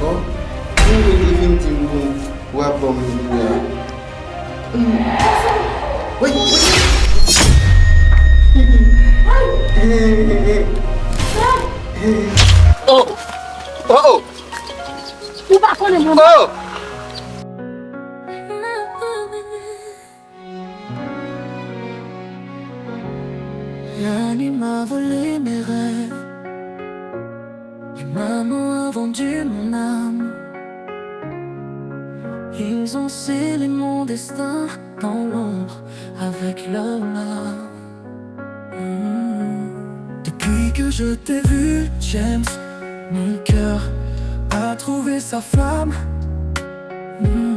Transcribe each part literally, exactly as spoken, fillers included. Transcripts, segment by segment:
Ou te fin di m pou w ap ban m kou a. Wi. Oh! Oh! Oh! Ou pa konnen mwen. Oh! L'anime a volé mes rêves. Et maman a vendu mon âme. Ils ont scellé mon destin dans l'ombre avec leurs mains. Hmm. Depuis que je t'ai vu, James, mon cœur a trouvé sa flamme. Hmm.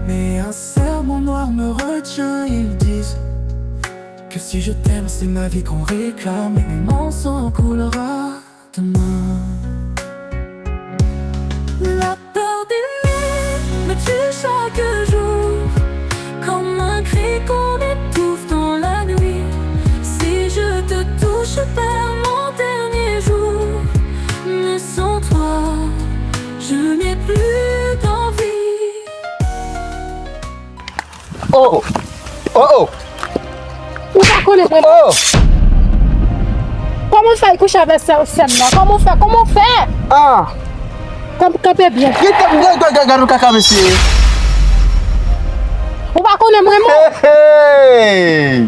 Mais un serment noir me retient, ils disent que si je t'aime, c'est ma vie qu'on réclame. Et mon sang coulera demain. La peur des nuits me tue chaque jour, comme un cri qu'on étouffe dans la nuit. Si je te touche, perds mon dernier jour, mais sans toi, je n'ai plus d'envie. Oh! Oh, oh! Ou pa konnen mwen. Oh! Kòman w fè kouche avèk sè, sè m nan? Kòman w fè? Kòman w fè? Ah! Kanp-, kanpe byen. Gade, gade, gade, gade kaka mesye. Ou pa konnen mwen, mwen. Hey, hey!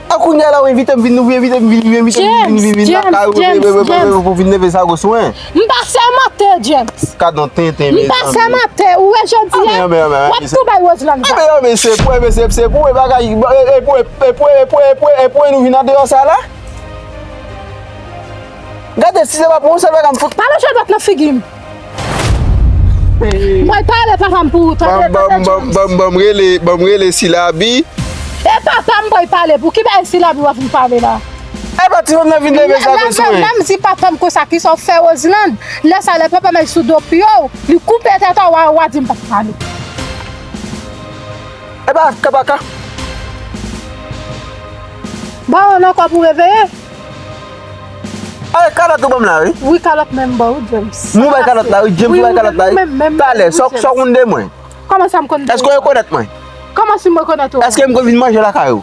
A kounye a la, ou envite m vin, ou envite m vin, ou envite m vin, vin, vin, vin, vin lakay ou, James, pou vin leve sa gwo swen. M pa sèmante, James. Gadon tenten, mezanmi. M pa sèmante, ou wè jodi a, w ap tou bay Roseland va. Anben, anben, se pou, anben, se, se pou, e bagay, e, e pou, e, e pou, e pou, e pou, e pou nou vin andeyò sa la. Gade, si se pa pou ou, se bagay m fout. Pale jwèt nan figi m. Mwen pale papa m pou ou, tande, tande, James. Ban m, ban m, ban m rele, ban m rele Silabi. E papa m, mwen pale pou ki bagay Silabi w ap vin pale la? E pa ti fanm nan vin leve sa gwo swen. Lè m di papa m konsa, kisa w fè Roseland? Lè sa, lè papa m al sou do pye w, li koupe tèt ou, w a, w a di m pa t pale. E pa ka, pa ka. Ba w nan kò pou reveye. Ay, kalòt ou ban m la, wi. Wi, kalòt menm ba w, James. Mwen bay kalòt la, wi, James, ou bay kalòt la, wi. Talè, sa w konn de mwen? Kòman sa m konn de ou? Èske w rekonèt mwen? Kòman si m rekonèt ou? Èske m konn vin manje lakay ou?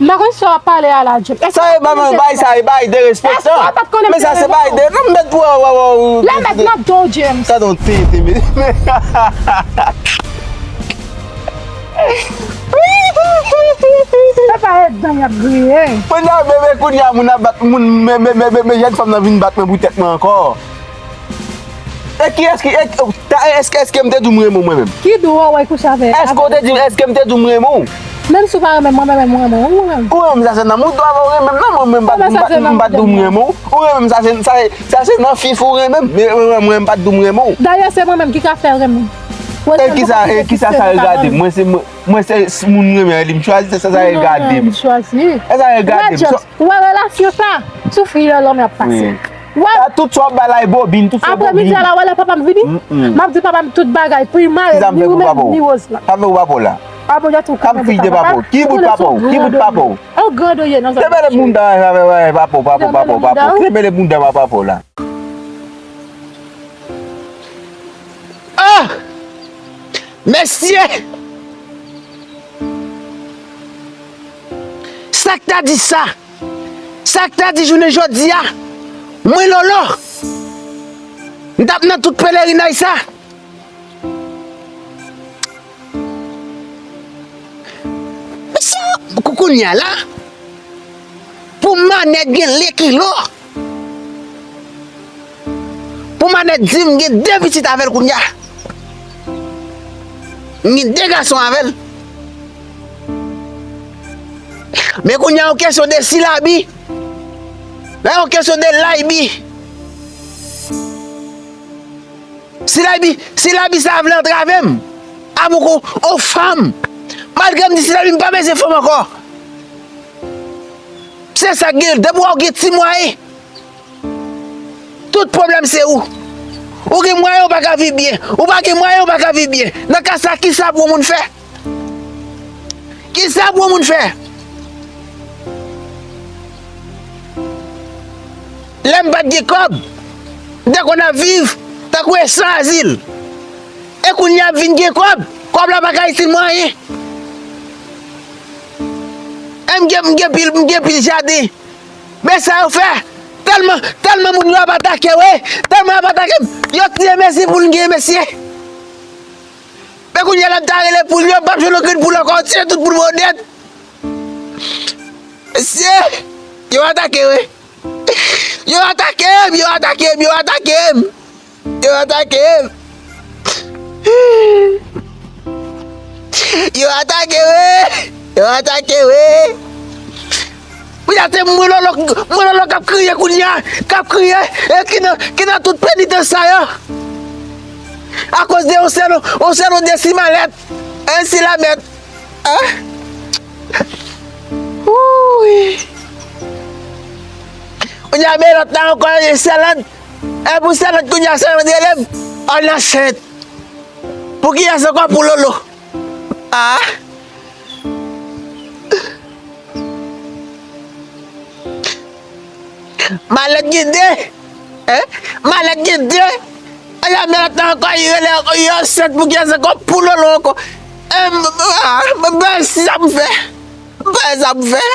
M pa konn sa w ap pale a la, James. Sa e bay, bay, sa e bay derespektan. Men sa se bay de, non, m mèt pou, wè, wè, wè. Lè mèt nan do, James. Gadon tenten, men. Se pa edan y ap griye. Kounye a, bebe, kounye a, moun ap bat moun, men, men, men, men, men, jèn fanm nan vin bat mwen pou tèt mwen ankò. E kiyès ki, e, ta, èske, èske m te di w m renmen w mwen menm? Ki dwo wè kouche avè? Èske w te di, èske m te di w m renmen w? Menm si w pa renmen mwen, mwen menm, mwen renmen w, mwen renmen w. Ou renmen m, sa se nan moud ou ap renmen m nan, mwen menm m pa t, m pa t, m pa t di w m renmen w. Ou renmen m, sa se, sa, sa se nan fif ou renmen m, men mwen, mwen, mwen m pa t di w m renmen w. Dayè, se mwen menm ki ka fè w renmen m. E kisa, e kisa sa regade m? Mwen se, mwen, mwen se, si moun renmen li, m chwazi, se sa, sa regade m. E sa regade m. Ou wè relasyon sa, sou fi yo lòm y ap pase. Wi. Sa tout sa w ap bay la e bobin, tout sa bobin. Aprè midi a la, w wè lè papa m vini, m ap di papa m tout bagay, pou l mare ni ou menm, ni Roseland. Sa m fè pou papa w la? Sa m fè pou papa w la? Sa m fè pou papa w? Ki bout papa w? Ki bout papa w? Ou grande ou ye nan zòn. Kenbe le bounda, papa w, papa w, papa w, papa w. Kenbe le bounda papa w la. Ah! Mesye! Sa k ta di sa? Sa k ta di jounen jodi a? Mwen Lolo, m t ap nan tout pelerinaj sa. Mesye, kou-, kounye a la, pou Manèt gen lekilo. Pou Manèt di m gen de pitit avè l kounye a. M gen de gason avè l. Men kounye a, yon kesyon de Silabi. La, yon kesyon de Laybi. Silabi, Silabi sa vle antrave m. Avèk yon, yon fanm. Malgre m di Silabi m pa bezwen fanm ankò. Se sa k gen, depi w gen ti mwayen, tout pwoblèm se ou. Ou gen mwayen, ou pa ka viv byen. Ou pa gen mwayen, ou pa ka viv byen. Nan ka sa, kisa pou yon moun fè? Kisa pou yon moun fè? Lè m pa t gen kòb, M te konn ap viv tankou yon san azil. E kounye a m vin gen kòb. Kòb la pa ka itil mwen anyen. E m gen, m gen pil, m gen pil jaden. Men sa yo fè. Tèlman, tèlman moun yo ap atake w, wi. Tèlman y ap atake m. Yo tiye mesye pou l gen mesye. Men kounye a la m ta rele poul yo, m p ap jwenn okenn poul ankò. Yo tiye tout poul mwen nèt. Mesye, yo atake, wi. Yo atake m, yo atake m, yo atake m. Yo atake m. Yo atake, wi. Yo atake, wi. Kounye a se mwen Lolo, mwen Lolo k ap kriye kounye a, k ap kriye, e ki nan, ki nan tout penitans sa yo. Akoz de yon sèl, yon sèl odè simalèt, en silamèt. Hein? Wouy. Kounye a men lòt la ankò, e sèlòt. E pou sèlòt kounye a sèlòt rele m. An ansent. Pou kiyès ankò? Pou Lolo. Ah. Malèt gen de. Hein? Malèt gen de. Ay, a, men lòt la ankò, li rele ankò, li ansent pou kiyès ankò? Pou Lolo ankò. Em, ah, m pa wè sa m fè. M pa wè sa m fè.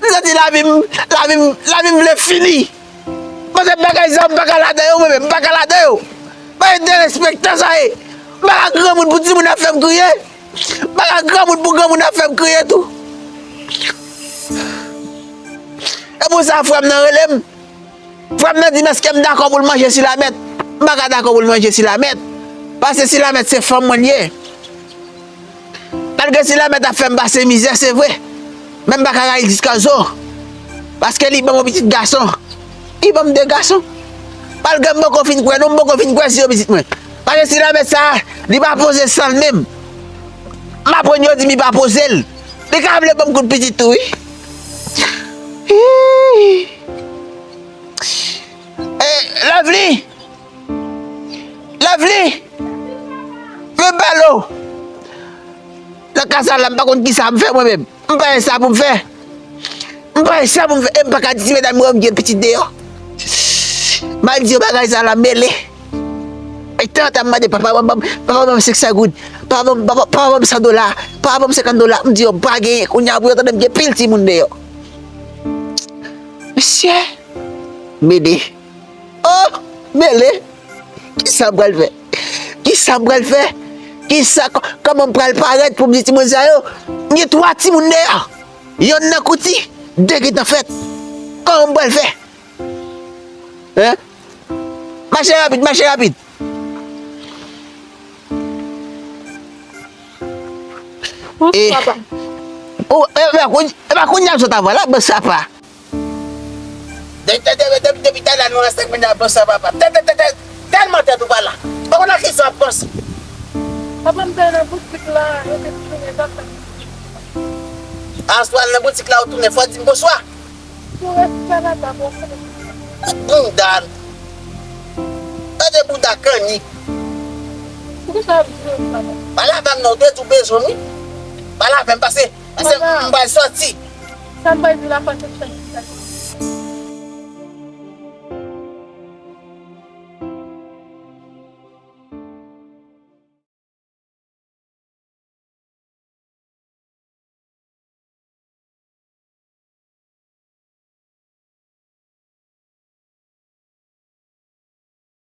M santi lavi m, lavi m, lavi m vle fini. Paske bagay sa, m pa ka ladan yo, mwen menm, m pa ka ladan yo. Bagay derespektan sa ye. M pa ka granmoun pou timoun ap fè m kriye. M pa ka granmoun pou granmoun ap fè m kriye tou. E pou sa, frè m nan rele m. Frè m nan di m èske m dakò pou l manje silamèt. M pa ka dakò pou l manje silamèt. Paske silamèt se fanm mwen l ye. Malgre silamèt ap fè m pase mizè, se vre. Men m pa ka rayi l jiska zo. Paske li ban m yon pitit gason. Li ban m de gason. Malgre m poko fin kwè, non, m poko fin kwè si yo pitit mwen. Paske silamèt sa, li pa poze san l menm. M aprann yo di m li pa poze l. Li ka vle ban m kout pitit tou, wi. Hi. Eh, Lovely! Lovely! Vin pale w! Nan kaz la, m pa konn kisa m fè mwen menm. M pa wè sa pou m fè. M pa wè sa pou m fè. E m pa ka di ti medam mwen m gen pitit deyò. M al di yo bagay sa la mele. E tan an tan m mande papa ban m, papa ban m senk san goud. Papa ban m, papa, papa ban m san dola. Papa ban m senkant dola. M di yo m pa genyen. Kounye a pou yo tande m gen pil timoun deyò. Mesye. Mele. Oh! Mele. Kisa m pral fè? Kisa m pral fè? Kisa, kò-, kòman m pral parèt pou m di timoun sa yo? M gen twa timoun deyò. Yonn nan kouti, de gentan fèt. Kòman m pral fè? Hein? Mache rapid, mache rapid. Bonswa, papa. Oh, e, e, kounye, e pa kounye a m sot avè w la, bonswa, papa. De-, de-, de-, de-, depi talè a nou ansanm, men n ap panse a papa. Tè-, tè-, tè-, tè-, tèlman tèt ou pa la. Pa konn a kisa w ap panse. Papa, m te nan boutik la, yo te tounen papa. Aswè a nan boutik la, ou tounen, fò w di m bonswa. Pou rèspè papa, bonswa. Bounda. Gade bounda kanni. Poukisa w ap di m sa, papa? Pale avè m non, ou te di w bezwen m, wi. Pale avè m, pase, pase m pral sòti. Sa m pral di la, fò se fè.